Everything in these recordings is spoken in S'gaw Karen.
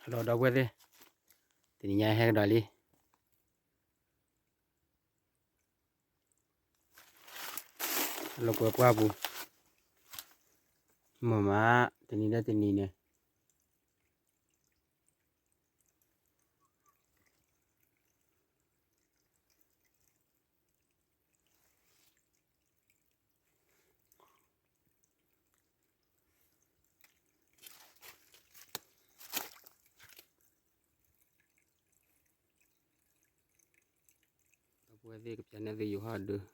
ဒီးဒီပုၢ်ဝဲၢ်သ့ၣ်, တနံၤညါဟဲကဒီးလံ, လီၤကွဲပှၢ်ပူၤ, မ့ၢ်မး, တနံၤဒီးတနံၤန့ၣ် ဒီပုၢ်ဝဲၢ်သ့ၣ် ကပျးန့ၢ်သုယိၤဟၣ်ဒုး,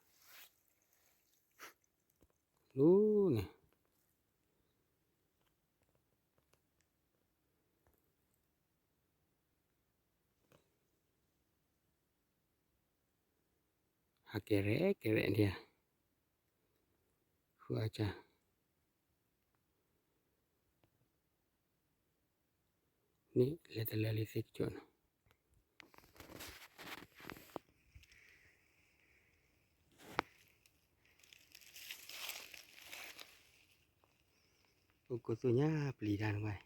လူန့ၣ် ဟးကဲရဲၣ်ကဲရဲၣ်ဒံးဧါ, ဃုအါကၢ်, န့ၣ်လဲၤတလၢလံသ့ၣ်ကစီၣ်နီၤ, အိၣ်ကိးသူၣ်ညါပျံၤတၢ်န့ၣ်ဝဲ မ့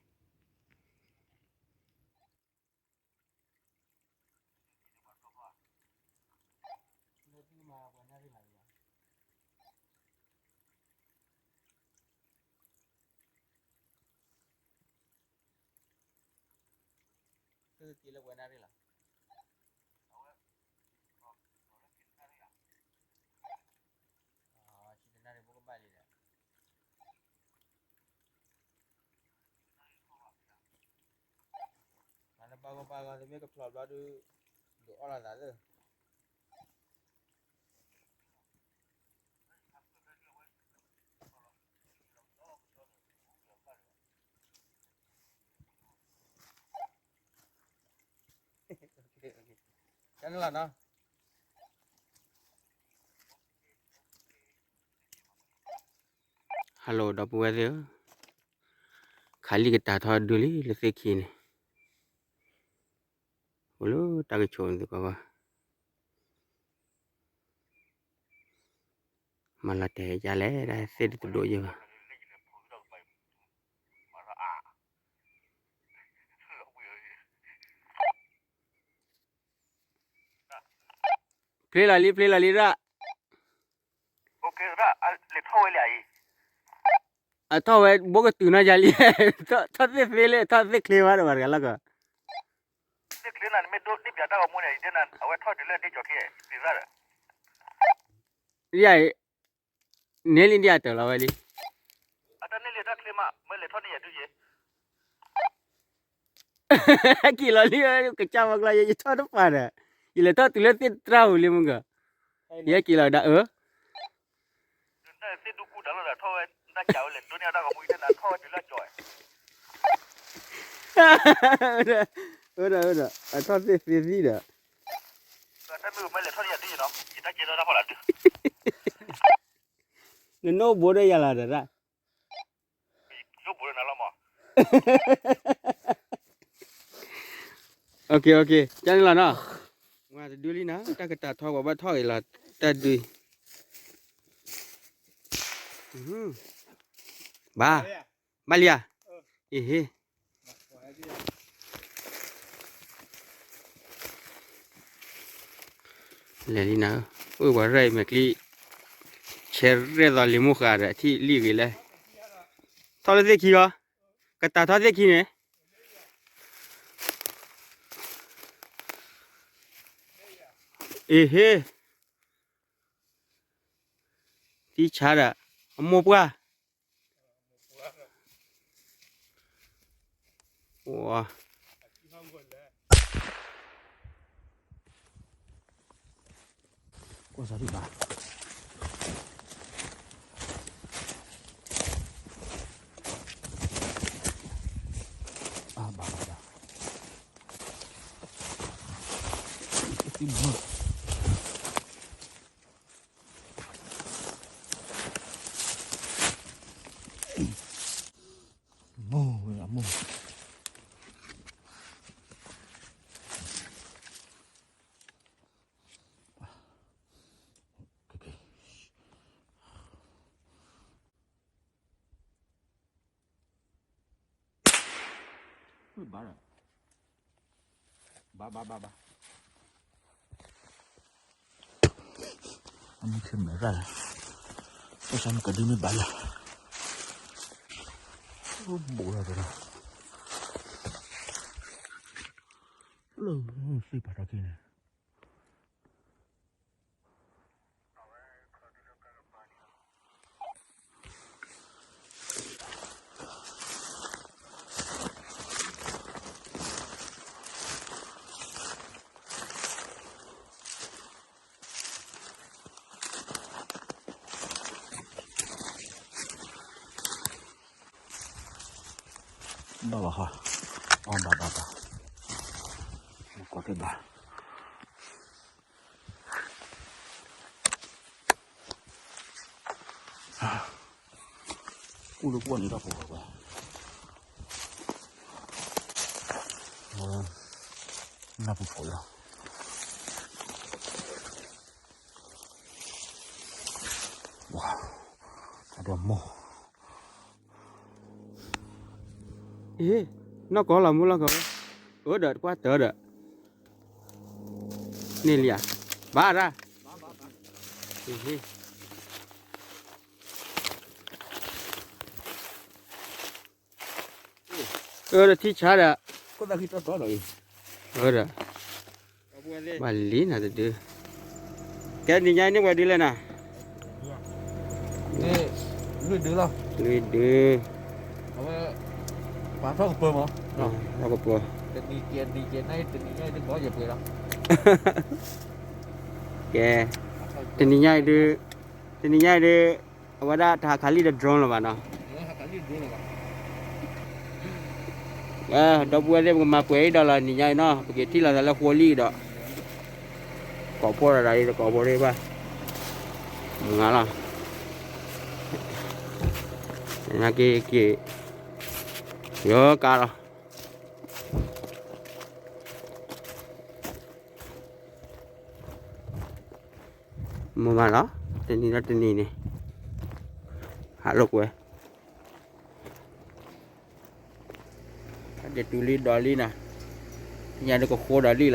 ၢ်လၢပၢ်ဂီၢ်ပၢ်ဂီၢ် တမ့ၢ်ကဖျီဘျီဒုး ဒုးအီၣ်လီၤသးသ့ၣ် ကန့ၣ်လီၤနီၤ. Hello ဒီပုၢ်ဝဲၢ်သ့ၣ်ဧၢ, ခးလံကတၢ်ထီၣ်ဒုးလံလၢသ့ၣ်ခံန့ၣ်, အိၣ်လၢတၢ်ကဆိးန့ၣ်သ့ၣ်ကီးဘၣ်, မၤလီၤတဲာ်ယလဲၣ် ဒၣ်သ့ၣ်တဒိၣ်ယဲၢ်ဘၣ်. ဖျ့လီၤလံ ဖျ့လီၤလံရၣ်, အထီၣ်ဝဲဘိကတုၤနီၢ်ယၤလံ, ထီၣ်သ့ၣ်သ့လၢ ထီၣ်သ့ၣ်ချ့ဝဲဒီးဘၣ်တဂၤလီၤကီး, ယၤအံၤ န့ၢ်လံဒ်အတၢ်လီၤဝဲလံ. က့ၤလီၤလံ ကစၢ်မၤကျါ ယထီၣ်တပၤဒီး ယလဲၤထီၣ်တုၤလၢသ့ၣ်တြၢ်ပူၤလံမုၢ်ကီး, ယဟဲက့ၤလီၤဒၣ်အၢ အၢ ဒီး အထီၣ်သ့ၣ်သ့သံဒီး နနိၣ်ဘိဒီးယၤလီၤဒီးရၣ်, ကန့ၣ်လီၤနီၤ, ဝဲတဒုလံနီၤ တၢ်ကတၢ်ထီပှၤဘၣ်ထီၣ်အံၤလီၤ တၢ်ဒုး, ဘၣ်, ဘၣ်လံဧါ, အ့ဟ့ လဲၤလံနၤ, အိၣ်ပှၤရဲၣ်အံၤမဲာ်ချံ, ဆဲးရဲၣ်သီလံၤမိၢ်ဃာ်ဒီး အထံၣ်လံဂ့ၤလဲၣ်, ထီၣ်လၢသ့ၣ်ခံဂီၢ်, ကတၢ်ထီၣ်သ့ၣ်ခံန့ၣ်, အ့ဟ့, သံဆါဒီး အမိၢ်ပှၢ် မိၢ်ဝဲအမိၢ်, ဘၣ်ဒီး ဘၣ်ဘၣ်ဘၣ်ဘၣ်, အမုၢ်ဆ့ၣ်မဲာ်ရၣ်လီၤ, ပှၤစၢ်မုၢ်ကဒုမ့ၢ်ဘၣ်လီၤ, ဘူးလီၤတလီၤ, လၢသ့ၣ်ပာ်ထီၣ်က့ၤန့ၣ် ဘၣ်ဘၣ်ဃီ, အီၣ်ဘၣ်ဘၣ်ဘၣ်, မ့ၢ်ကီၢ်တဘၣ်, ကူၣ်လၢကွီၢ်န့ၣ်တၢ်ဖိဘၣ်, နၢ်ပူၤဖိလီၤ, ဝါ, အဒိမိၢ် အ့, နီၢ်ကီၢ်လီၤမူလီၢ်ကီၢ်, အၢဒီးတပှၢ်တၢၢ်ဒီး, န့ၣ်လံဧါ, ဘၣ်ရၣ်, အ့, အၢဒီးထံဆါဒီး, အၢဒီး ဘၣ်လံနၤတဒု, ကဲနံၤညါအံၤန့ၢ်ပှဲၤဒုလဲၣ်နၤ, လွံၢ်ဒုလီၤ, လွံၢ်ဒု, အဝဲ, ပှၤထီၣ်ကပၢၤမး, ထီၣ်ကပၢၤ, တနံၤကဲးနံၤကဲးနံၤတနံၤညါအံၤဒုဘီယပှဲၤလီၤ, ကဲ, တနံၤညါအံၤဒု, တနံၤညါအံၤဒု, အဝဲဒၣ်တဟးခးလံာ်ဒီး drone လၢၤဘၣ်နီၤ ဒီပုၢ်ဝဲၢ်သ့ၣ် ပကမၤပှဲၤအံၤဒီးလီၤ နံၤညါအံၤနီၤ ပကထံၣ်လိာ်သးလၢဃိလံာ်ဒီး ကိးဖှိၣ်ဒီးဒၣ်အံၤ ကိးဖှိၣ်ဒံးဘၣ် မုၢ်ဂၤလီၤ နက့ၤက့ၤ ယကါလီၤ မုၢ်မးလီၤ တနံၤဒီးတနံၤန့ၣ် ဟးလိာ်ကွဲ အကတူၤလံဒီးလံနီၤ တညါဒုကဃိဒီးလံလီၤလီၤ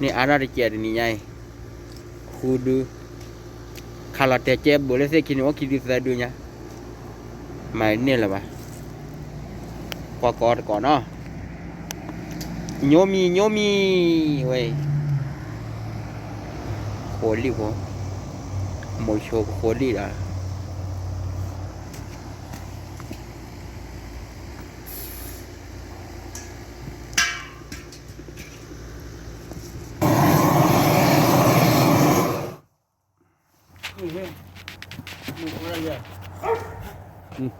န့ၢ်အါထီၣ်တကဲးတနံၤညါအံၤ ဃုဒု ခးလီၤတဲာ်ကဲဘိးလၢသ့ၣ်ခံန့ၣ် အိၣ်ခံဒုသၢဒုညါ မၤန့ၢ်လၢၤဘၣ် ကွၢ်ကီတကိးနီၤ ညိမံၤ ညိမံၤ ဝဲ ဃိလံၣ်ဖိ မိၤဆိကဃိလံၣ်ဒီး အီ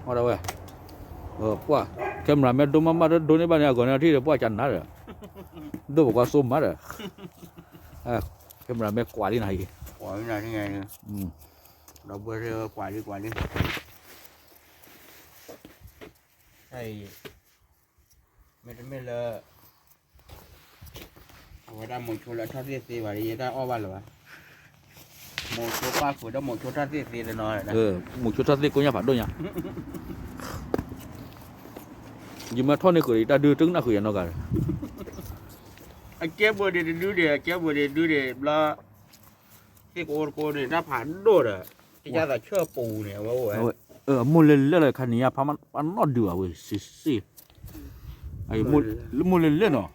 ၣ်ဒၣ်ဝဲ ပှၢ် camera man ဒိမးမး ဒိန့ၢ်ဘၣ်န့ၣ် အဂီၢ်န့ၣ်ထံၣ်ဒီး ပှၢ်ကနၤဒီး ဒိပကွၢ်စိမးဒီး camera man ကွၢ်လံနၤအံၤ ဒီပုၢ်ဝဲၢ်ကွၢ်လံ ကွၢ်လံ မ့တမ့ၢ်လၢ အဝဲဒၣ်မိၤဆိလၢထီၣ်သ့ၣ်သ့ဘၣ် ယတၢ်အီၣ်ဘၣ်လၢၤဘၣ် မိၤဆိပၢ်ဃုာ်ဒီးမိၤဆိထီၣ်သ့ၣ်သ့တနီၤ မိၤဆိထီၣ်သ့ၣ်ကိးညါဖးဒိၣ်ညါ ယမ့ၢ်ထီၣ်န့ၢ်ဃုာ်ဒီး ယတၢ်ဒုးတကနၣ်ဃုာ်ယၤနီတဂၤဒီး အကဲဘိးဒံးတဒုဒံး အကဲဘိးဒံးတဒုဒံး ဘျီ သ့ၣ်ကအိၣ်တကိးန့ၣ် တၢ်ဖးဒိၣ်ဒီး တယါသးဆၢပူၤန့ၣ် အဝဲအိၣ်ဝဲ အမိၢ်လဲၤလဲၤလီၤခါန့ၣ် ယဖးပနီၣ်ဒုးဘၣ်ဝဲ စံးစ့ၢ် မိၢ်လဲၤလဲၤနီၤ လံာ်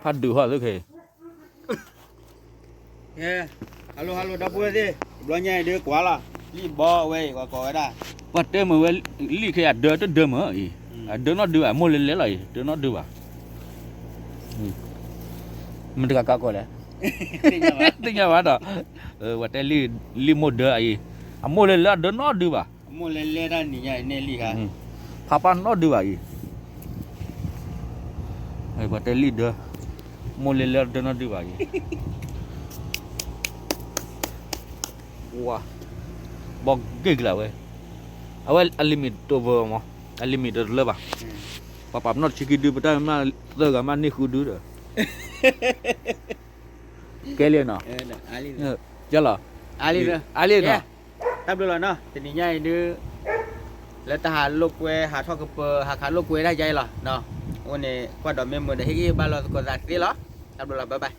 ဖးဒုးဟီသုခဲ hello hello ဒီပုၢ်ဝဲၢ်သ့ၣ် တဘျီညါအံၤဒုးကွၢ်လီၤ လံာ်ဘီအဝဲအံၤ ပှၤကိးဝဲဒၣ် ပှၤတဲမုာ်ဝဲ လံာ်ခဲအံၤ အဒၢတဒၢမုာ်အံၤ အဒၢနီၣ်ဒုးဘၣ် မိၢ်လဲၤလဲၤလီၤအံၤ ဒၢနီၣ်ဒုးဘၣ် မ့ၢ်တဂၤကါကိးလဲၣ် သ့ၣ်ညါဘၣ်ဒီး ပှၤတဲလံာ်မိၢ်ဒၢအံၤ အမိၢ်လဲၤလဲၤအဒၢနီၣ်ဒုးဘၣ် အမိၢ်လဲၤလဲၤတၢ်နံၤညါအံၤန့ၣ်လံာ်ခါ ဖးပနီၣ်ဒုးဘၣ်အံၤ ပှၤတဲလံာ်ဒၢ မိၢ်လဲၤလဲၤအဒၢနီၣ်ဒုးဘၣ်အံၤ ဝါ ဘီၣ်က့ၢ်ကလးဝဲ အဝဲအလံာ်မ့ၢ်တအိၣ်ဘၣ်မး အလံာ်မ့ၢ်တလၢဘၣ် ပှၤပာ်ပနီၣ်တဆံခံဒု ပတၢ်မ့ၢ်သၢဂၤမ့ၢ်န့ၢ်ဃုဒုဒီး ကဲလံနီၤ ကဲလီၤ အါလံနီၤ တၢ်ဘျုးလီၤနီၤ တနံၤညါအံၤဒုး လၢတၢ်ဟးလိာ်ကွဲ ဟးထီၣ်ကပၢၤ ဟးခးလိာ်ကွဲတၢ်ယါအံၤလီၤနီၤ အဃိန့ၣ် ကွၢ်ဒီးမ့ၢ်မုာ်ဒီး ဟ့ၣ်ဂံၢ်ဟ့ၣ်ဘါလိာ်သကိးသးသ့လီၤ. တၢ်ဘျုးလီၤ, bye bye.